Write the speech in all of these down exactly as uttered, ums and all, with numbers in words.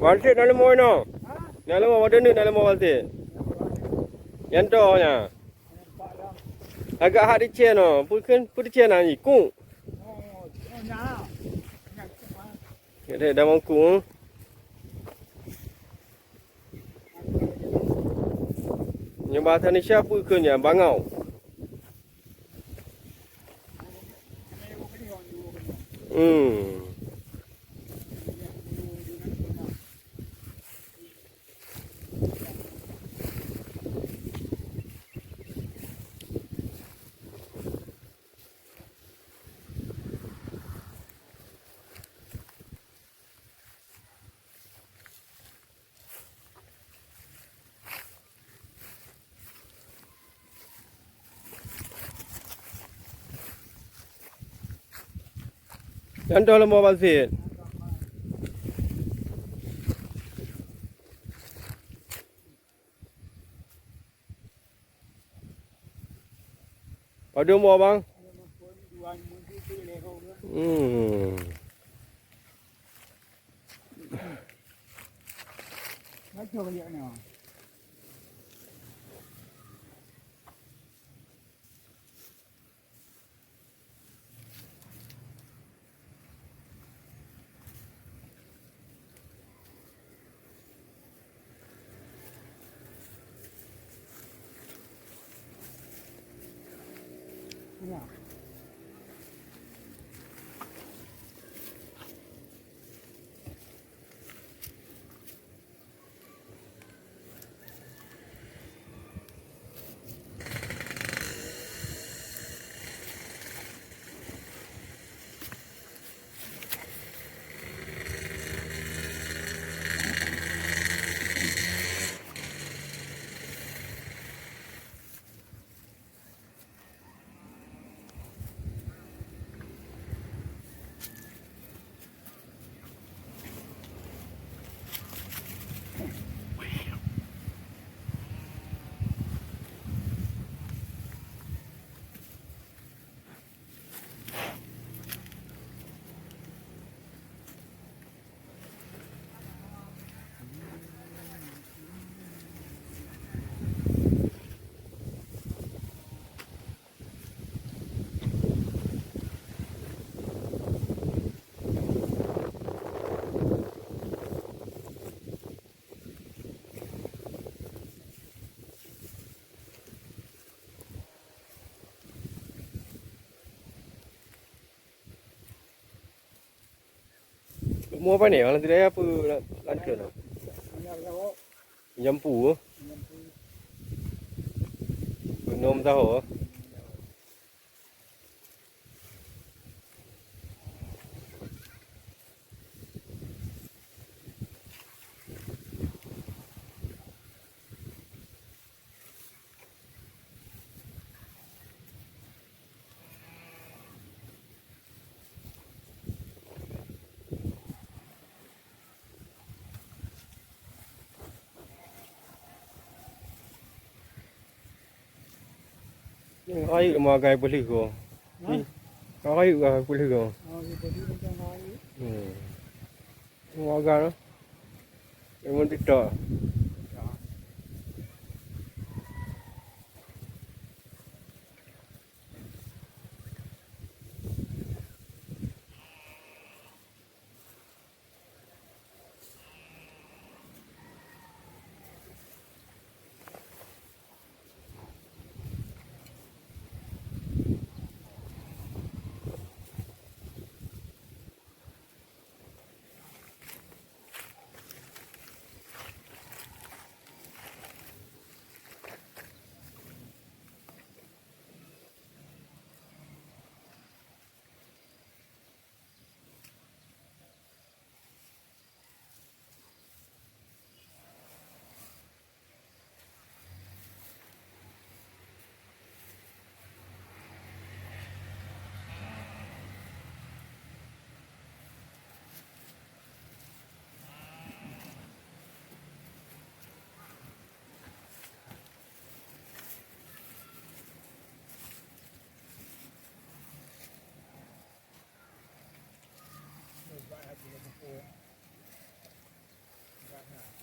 Balsét na leumô inoe. Na leumô, padum neuk na leumô balsét. Nyan toh nyan. Agak hak dicen oh. Peue kheun, peue dicen na ikuk. Nyan deh, dah mangkuk. Nyoe bahasa Indonesia peue kheun nyan? Bangau. Hmm. Nyan toh leumô balsét. Padum boh, Bang? Hmm. Mu apa ni? Orang tidak apa lanjut tu. Jampu. Belum tahu. Rayeuk meuagai peuleuh ko. Ha? Ih, rayeuk meuagai peuleuh ko. Oh, iya, jadi macam rayeuk. Hmm. Meuagai lah. Memang tidak.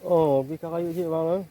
Oh, pi ka rayeuk cit bang, eh.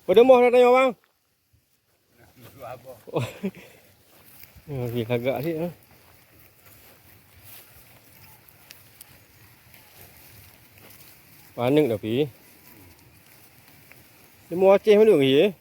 Peuteumah na tanyoe, bang? Oh, lagak cit, eh. Paneuk tapi. Leumô Aceh mandum, eh.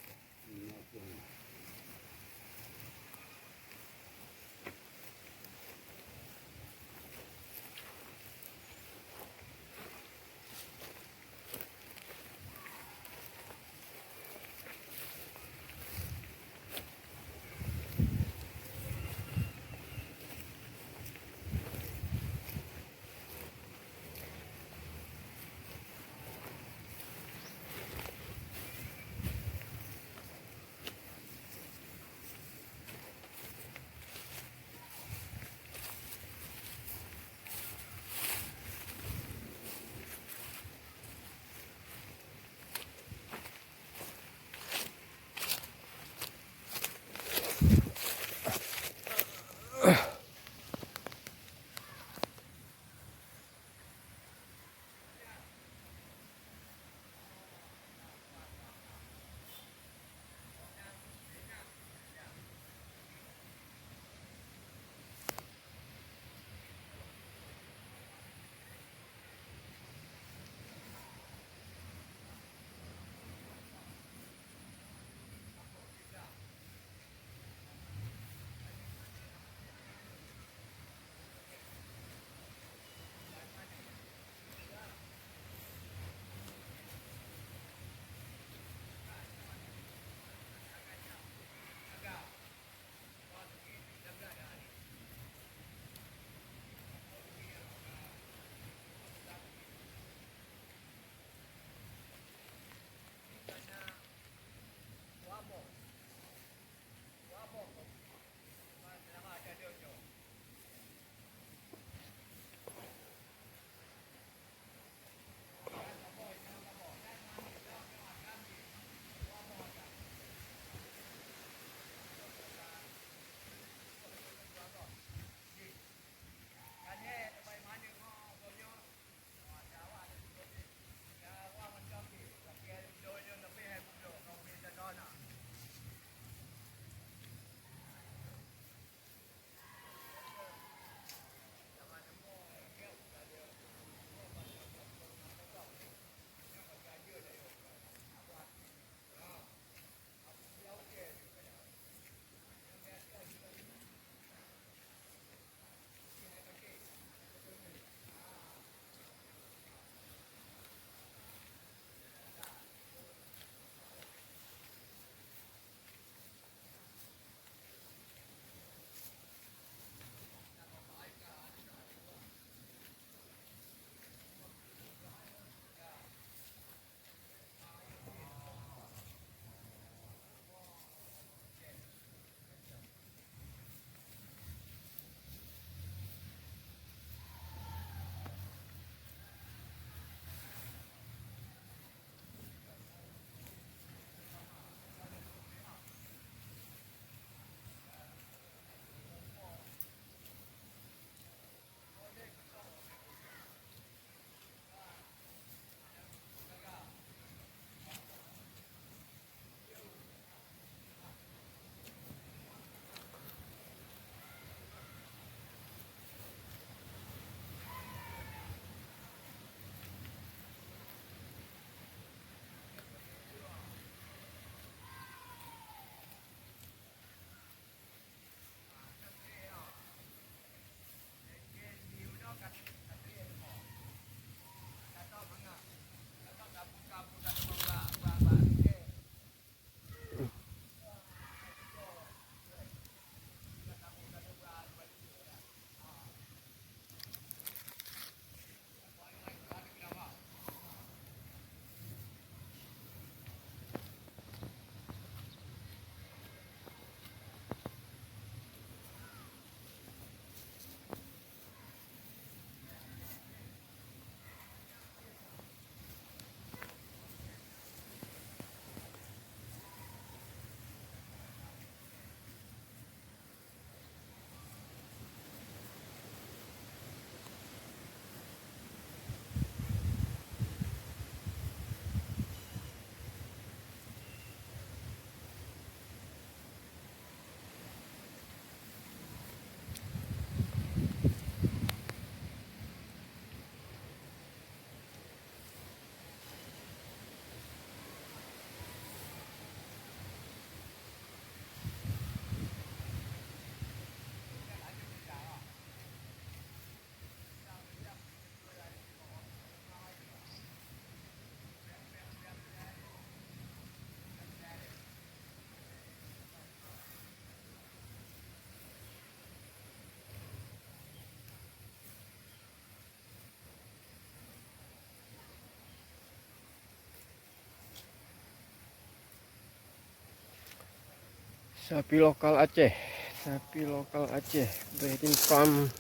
Sapi lokal Aceh, sapi lokal Aceh, breeding farm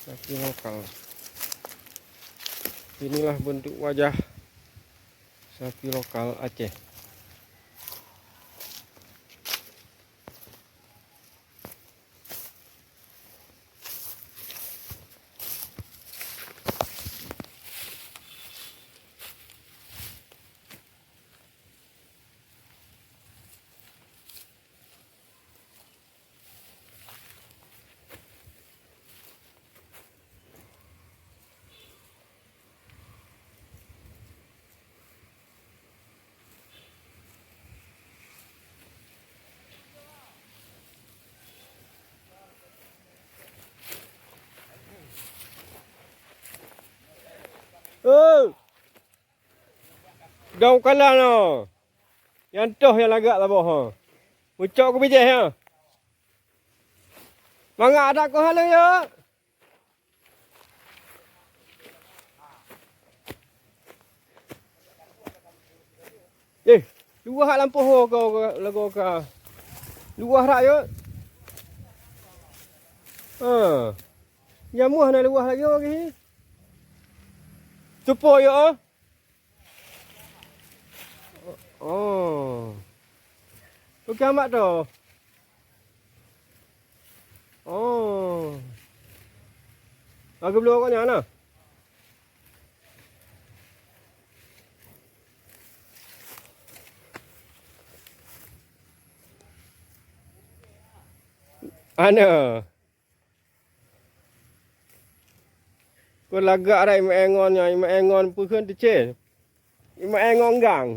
sapi lokal. Inilah bentuk wajah sapi lokal Aceh. Hei! Daun kalan nyoe. Nyang toh nyang lagak saboh, ha. Meucok keu bijéh, ha. Mangat adak keuh haleue, ya. Eh, luwah lampôh ho kau ka, lagoe ka. Luwah rak, ya. Ha. Nyamuah na luwah lagi, oh, lagi. Tupo, ya, oh. Oh. Bukan mak tu. Oh. Lagi belum awak nyan, nah. Ana. Peue lagak dak imeungon nyan, imeungon peue kheun teucé? Imeungon gang.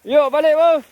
Yok, balek, Bos.